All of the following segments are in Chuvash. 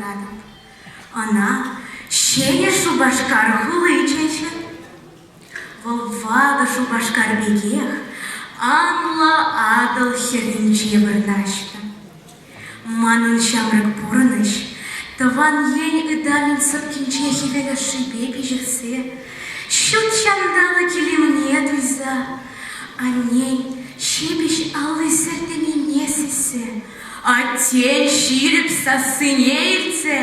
юрататӑп. Ӑна Ҫӗнӗ Шупашкар хули чӗнчӗ. Вӑл ватӑ Шупашкар пекех анлӑ Атӑл хӗрринче вырнаҫнӑ. Манӑн ҫамрӑк пурнӑҫ тӑван ен ытамӗн сӑпкинче хӗвел ӑшшипе пиҫӗхсе, ҫут ҫанталӑк илемне туйса, аннен ҫепӗҫ алли сӗртӗннине сиссе, аттен ҫирӗп сассине илтсе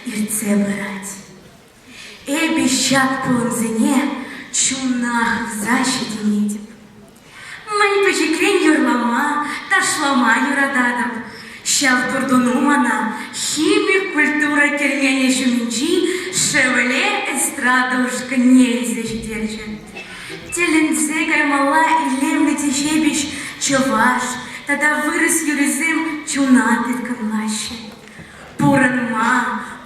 иртсе пырать. Эпӗ ҫак пулӑмсене чуна хывса ҫитӗнетӗп. Мӗн пӗчӗкрен юрлама, ташлама юрататӑп. Ҫав туртӑну мана хими культура керменӗ ҫумӗнчи Шевле эстрада ушкӑнне илсе ҫитерчӗ. Тӗлӗнсе каймалла илемлӗ те ҫепӗҫ чӑваш тата вырӑс юррисем чуна тыткӑнлаҫҫӗ. Пурӑнма,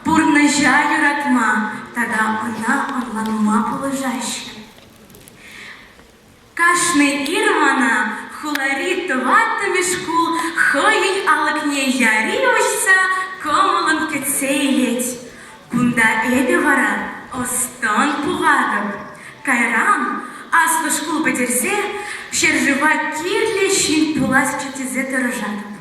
пурнӑҫа юратма тата ӑна ӑнланма пулӑшаҫҫӗ. Кашни ир мана хулари тӑваттӑмӗш шкул хӑйӗн алӑкне яри уҫса кӑмӑллӑн кӗтсе илет. Кунта эпӗ вара ӑс-тӑн пухатӑп. Кайран аслӑ шкул пӗтерсе ҫӗршыва кирлӗ ҫын пуласчӗ тесе тӑрӑшатӑп.